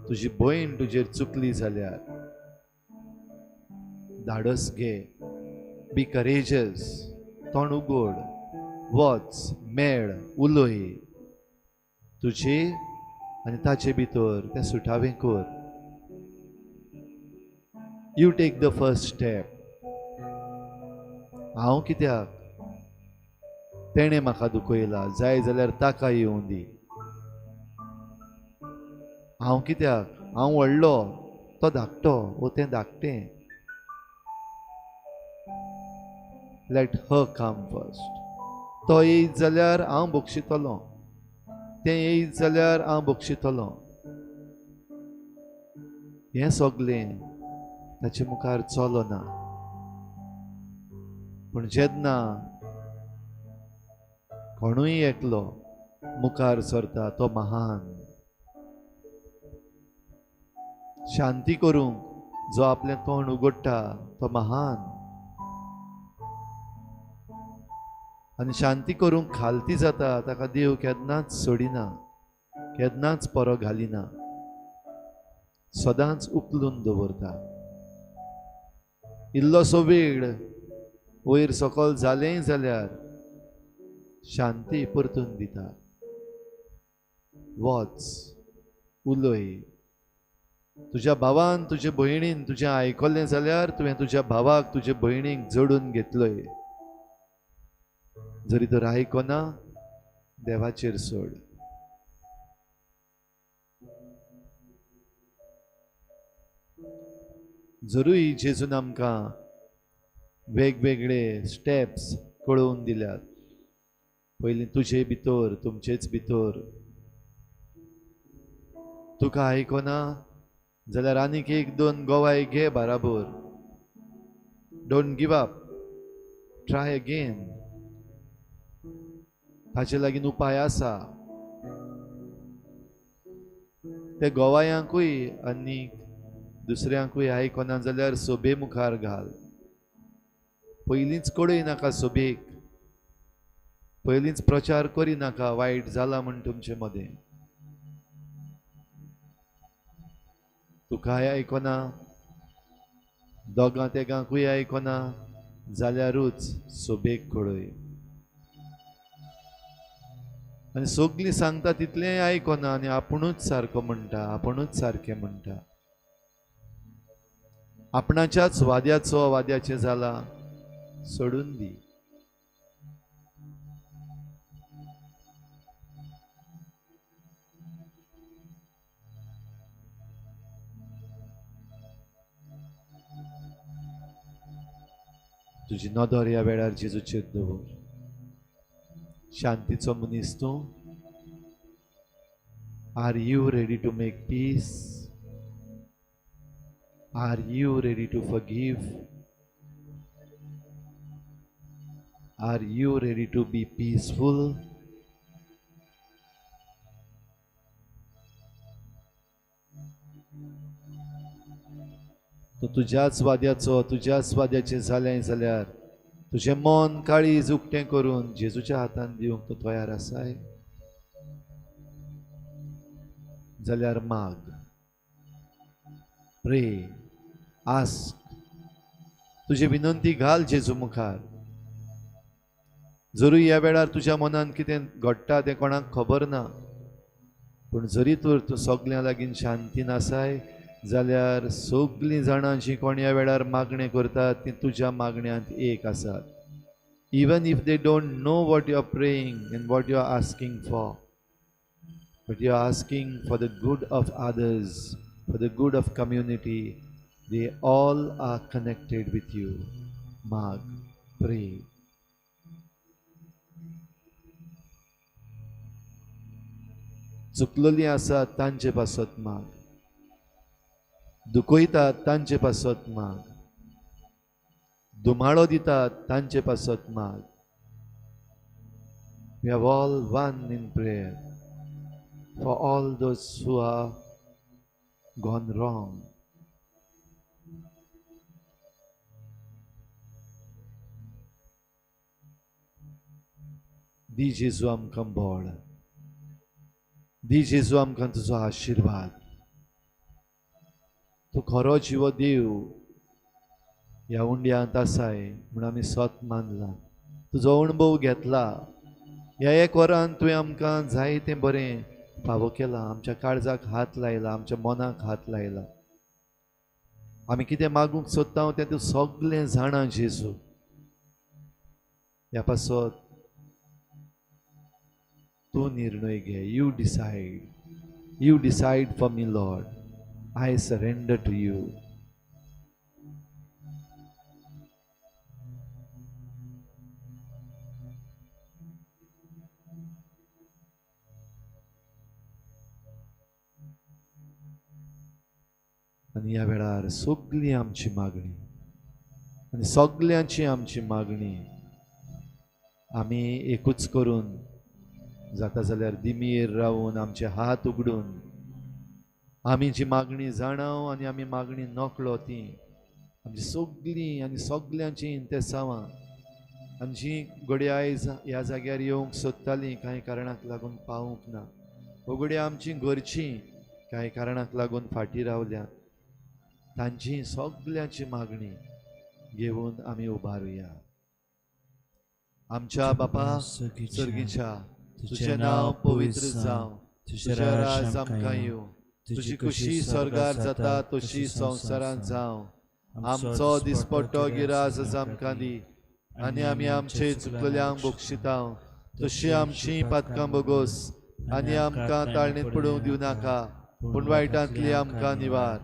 Speaker 1: तुजी भयण तुजेर चुकली जाल्यार धाडस घे, बी करेजस, तोंड उगड, वच, मेळ, उलय. तुजे आनी ताचे भितर तें सुटावें कर. You take the first step. हांव कित्याक तेणें म्हाका दुखयला, जाय जाल्यार ताका येवं दी. हांव कित्याक, हांव व्हडलो, तो धाकटो वो तें धाकटें. Let her come first. तो येयत जाल्यार हांव बक्षितलो, तें येयत जाल्यार हांव बक्षितलो. हें सगलें ताचे मुखार चलना. पूण जेन्ना कोणूय एकलो मुखार सरता तो महान. शांती करूंक जो आपलें तोंड उगडटा तो महान. आनी शांती करूंक खालती जाता ताका देव केन्नाच सोडिना, केन्नाच परो घालिना, सदांच उखलून दवरता. इल्लोसो वेळ वयर सकल जालेंय जाल्यार शांती परतून दिता. वच, उलय. तुज्या भावान तुजे भयणीन तुजें आयकलें जाल्यार तुवें तुज्या भावाक तुजे भयणीक जोडून घेतलोय. जरी तर आयकना देवाचेर सोड. जरूय जेजून आमकां वेगवेगळे स्टेप्स कळोवन दिल्यात. पयलीं तुजे भितर, तुमचेच भितर. तुका आयकना जाल्यार आनीक एक दोन गोवाय घे बराबर. Don't give up, try again. ताचे लागीं उपाय आसा. ते गोवायांकूय आनी दुसऱ्यांकूय आयकना जाल्यार सोबे मुखार घाल. पयलींच कळय नाका सोबेक, पयलींच प्रचार करी नाका वायट जाला म्हण तुमचे मदें. तुकाय आयकना, दोगां तेगांकूय आयकना जाल्यारूच सोबेक कळय. आनी सगलीं सांगता तितलेंय आयकना आनी आपुणूच सारको म्हणटा, आपुणूच सारकें म्हणटा. आपणाच्याच वाद्याचो वाद्याचें जाला सोडून दी. तुजी नदर ह्या वेळार जेजूचेर दवर. शांतीचो मनीस तूं. Are you ready to make peace? Are you ready to forgive? Are you ready to be peaceful? तूं तुज्याच वाद्याचो, तुज्याच वाद्याचें जालें जाल्यार तुजें मन काळीज उक्तें करून जेजूच्या हातान दिवंक तूं तयार आसाय जाल्यार माग, प्रे, आस्क. तुजी विनंती घाल जेजू मुखार. जरूय ह्या वेळार तुज्या मनान कितें घडटा तें कोणाक खबर ना, पूण जरी तर तूं सगल्यां लागीं शांतीन आसाय जाल्यार सगलीं जाणां जीं कोण ह्या वेळार मागणें करतात तीं तुज्या मागण्यांत एक आसात. Even if they don't know what you are praying and what you are asking for, but you are asking for the good of others, for the good of community. They all are connected with you. माग, pray. चुकलेलीं आसात तांचे पासत माग, दुखयतात तांचे पासत माग, दुमाळो दितात तांचे पासत माग. We are all one in prayer for all those who are gone wrong. दी जेजू आमकां बळ, दी जेजू आमकां तुजो आशिर्वाद. तूं खरो जिवो देव ह्या उंड्यांत आसाय म्हूण आमी सत मानलां, तुजो अणभव घेतला. ह्या एक वरान तुवें आमकां जायतें बरें फावो केलां, आमच्या काळजाक हात लायला, आमच्या मनाक हात लायला. आमी कितें मागूंक सोदता तें तूं सगलें जाणा जेजू. ह्या पासत तूं निर्णय घे. You decide, you decide for me Lord. I surrender to you. आनी ह्या वेळार सगली आमची मागणी आनी सगल्यांची आमची मागणी आमी एकूच करून जाता जाल्यार दिमीर रावून आमचे हात उगडून आमी जी मागणी जाणाव आनी आमी मागणी नकळो ती आमची सगळीं आनी सगल्यांची इंतेसांवां आनी जी घडये आयज ह्या जाग्यार येवंक सोदतालीं कांय कारणाक लागून पावूंक ना, वो घडये आमची घरचीं कांय कारणाक लागून फाटीं रावल्यात, तांची सगल्यांची मागणी घेवन आमी उबारुया. आमच्या बापा सर्गीच्या, तुजें नांव पवित्र जावं, तुजें राज आमकां येवं, तुजी खुशी स्वर्गार जाता तशी संवसारांत जावं. आमचो दिसपट्टो गिरास आमकां दी आनी आमी आमचे चुकलेल्यांक बक्षिता तशी आमची पातकां बोगोस आनी आमकां ताळणेंत पडूंक दिवं नाका, पूण वायटांतली आमकां निवार.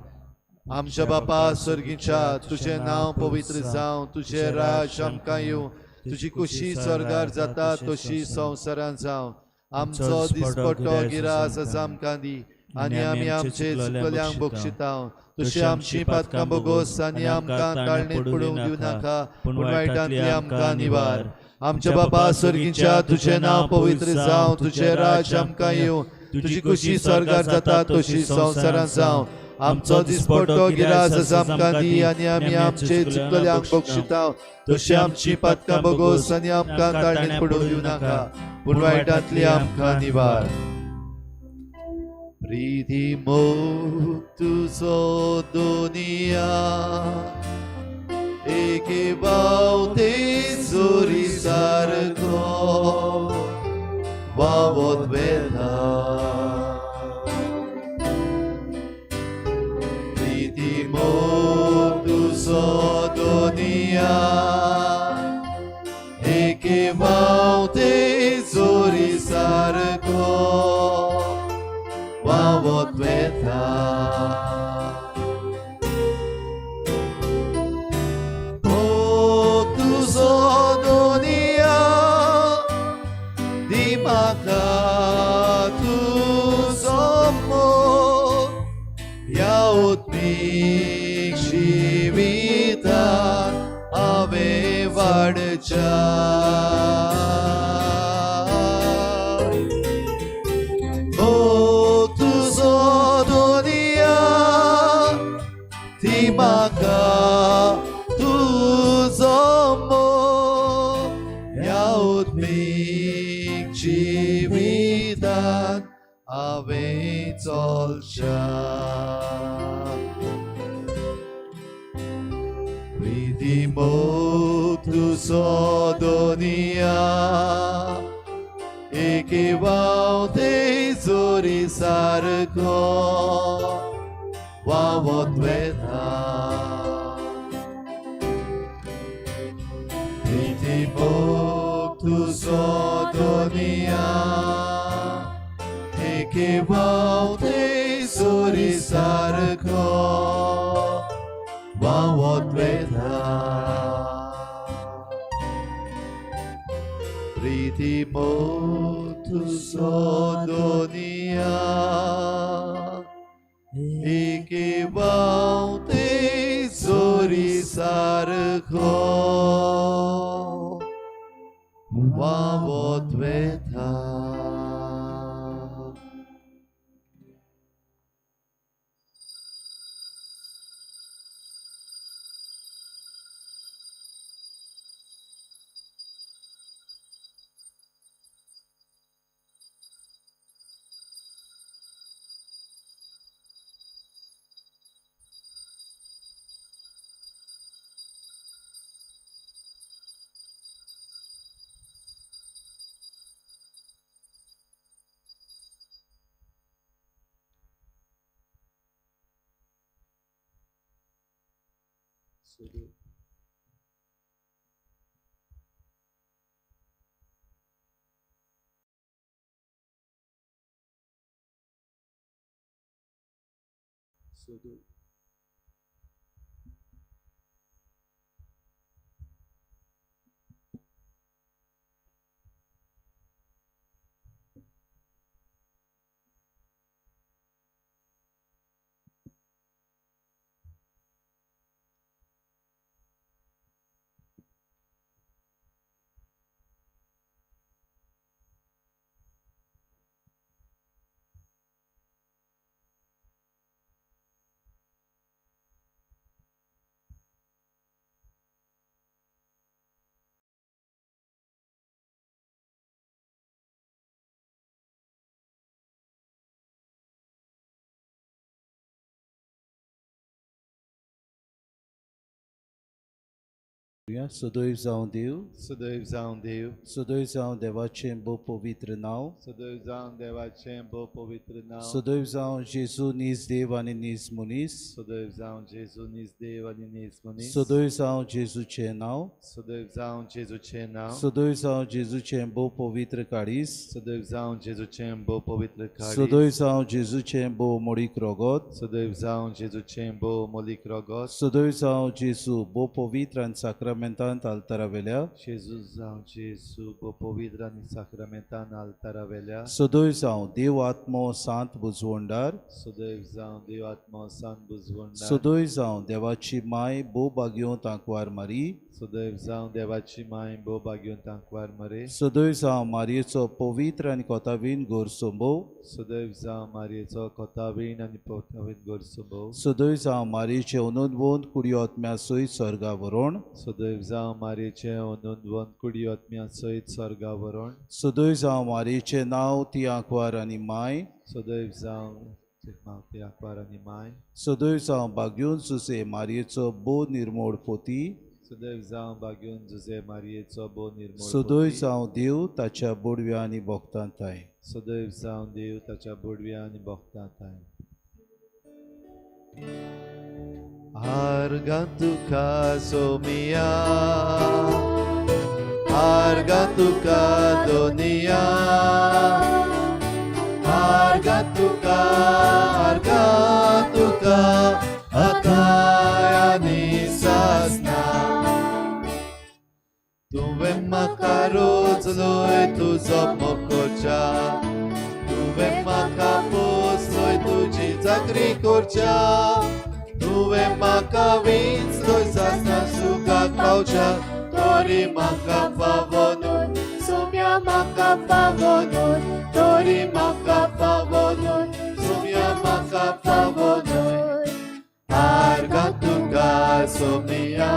Speaker 1: आमच्या बापा सर्गीच्या, तुजें नांव पवित्र जावं, तुजें राज आमकां येवं, तुजी खुशी स्वर्गार जाता तशी संवसारांत जावं. आमचो दिसपट्टो गिरास आमकां दी आनी आमी आमचे चुकल्यांक बक्षिता तशी आमची पातकां बोगोस आनी आमकां ताळणेंत पडूंक दिवं नाका, पूण वायटांतली आमकां निवार. आमच्या बापा सर्गीच्या, तुजें नांव पवित्र जावं, तुजें राज आमकां येवं, तुजी खुशी स्वर्गार जाता तशी संवसारांत जावं. आमचो दिसपट्टो गिरास आमकां दी आनी आमी आमचे चुकल्यांक बक्षिता तशी आमची पातकां बोगोस आनी आमकां ताळणेंत पडूंक दिवं नाका, पूण वायटांतली आमकां निवार. प्रीती मोग तुजो दुनिया एके बावते जोरी सारको वावत वेता. प्रीती मोग तुजो दुनिया एके बावते जोरी सारको वावत वेता. मोग तुजो दुनिया दी म्हाका तुजो मोग ह्या उत्मीक जिवितांत हांवें वाडच्या. म्हाका तुजो मोग ह्या उत्मीक जिवितांत हांवें चलच्या. प्रीती मोग तुजो दुनिया एके वावते जोरी सारको वावत वेता. प्रीती मोग तुजो दुनिया एके वावते जोरी सारको वावत वेता. प्रीती मोग तुजो दुनिया एके वावते जोरी सारको वावत वेता. So
Speaker 2: सदैव जावं देव,
Speaker 1: सदैव जावं देव,
Speaker 2: सदैव जावं देवाचें भोव पवित्र नांव,
Speaker 1: सदैव जावं देवाचें भोव पवित्र नांव,
Speaker 2: सदैव जावं जेजू नीज देव आनी नीज मनीस,
Speaker 1: सदैव जावं जेजू नीज देव आनी नीज मनीस,
Speaker 2: सदैव जावं जेजूचें नांव,
Speaker 1: सदैव जावं जेजूचें नांव,
Speaker 2: सदैव जावं जेजूचें भोव पवित्र काळीज,
Speaker 1: सदैव जावं जेजूचें भोव पवित्र काळीज,
Speaker 2: सदैव जावं जेजूचें भोव मोडीक रगत,
Speaker 1: सदैव जावं जेजूचें भोव मोलीक रगत,
Speaker 2: सदैव जावं जेजू भोव पवित्र आनी साक्रामेंतांत आल्तारा वेल्या,
Speaker 1: जेजू जावं जेजू भोव पवित्र आनी साक्रामेंतान आल्तारा वेल्या,
Speaker 2: सदैव जावं देव आत्मो सांत बुजवंडार,
Speaker 1: सदैव जावं देव आत्मो सांत बुजवंडार,
Speaker 2: सदैव जावं देवाची माय भोव भाग्योंत आंकवार मारी,
Speaker 1: सदैव जावं देवाची माय भोव भाग्योंत आंकवार मरे,
Speaker 2: सदैव जावं मारयेचो पवित्र आनी कोतावीन गोरसंभव,
Speaker 1: सदैव जावं मारयेचो कोतावीण आनी पोतावीन गोरसंभव,
Speaker 2: सदैव जावं मारयेचें अनोदवंत कुडी आत्म्या सयत स्वर्गा व्हरोण,
Speaker 1: सदैव जावं मारयेचें अनोदवंत कुडी आत्म्या सयत स्वर्गा व्हरोण,
Speaker 2: सदैव जावं मारयेचें नांव ती आंकवार आनी माय,
Speaker 1: सदैव जावं ती आंकवार आनी माय,
Speaker 2: सदैव जावं भाग्योन जुजे मारयेचो भोव निर्मोड पोती,
Speaker 1: सदैव जावं भाग्योन जुजे मारयेचो भोव निर्मोड,
Speaker 2: सदैव जावं देव ताच्या बोडव्या आनी भोगतां थांय,
Speaker 1: सदैव जावं देव ताच्या बोडव्या आनी भोगतां थांय. आर्गां तुका सोमिया, आर्गां तुका दोनिया, आर्गां तुका, आर्गां तुका आतां आनी सासना. तुवें म्हाका रोजलोय तुजो मोग करच्या, तुवें म्हाका पोसलोय तुजी चाकरी करच्या, तुवें म्हाका विंचलोय सासना सुखाक पावच्या, तरी म्हाका फावो न्हय सोम्या म्हाका फावो न्हय, तरी म्हाका फावो न्हय सोम्या म्हाका फावो न्हय. आर्गां तुका सोम्या,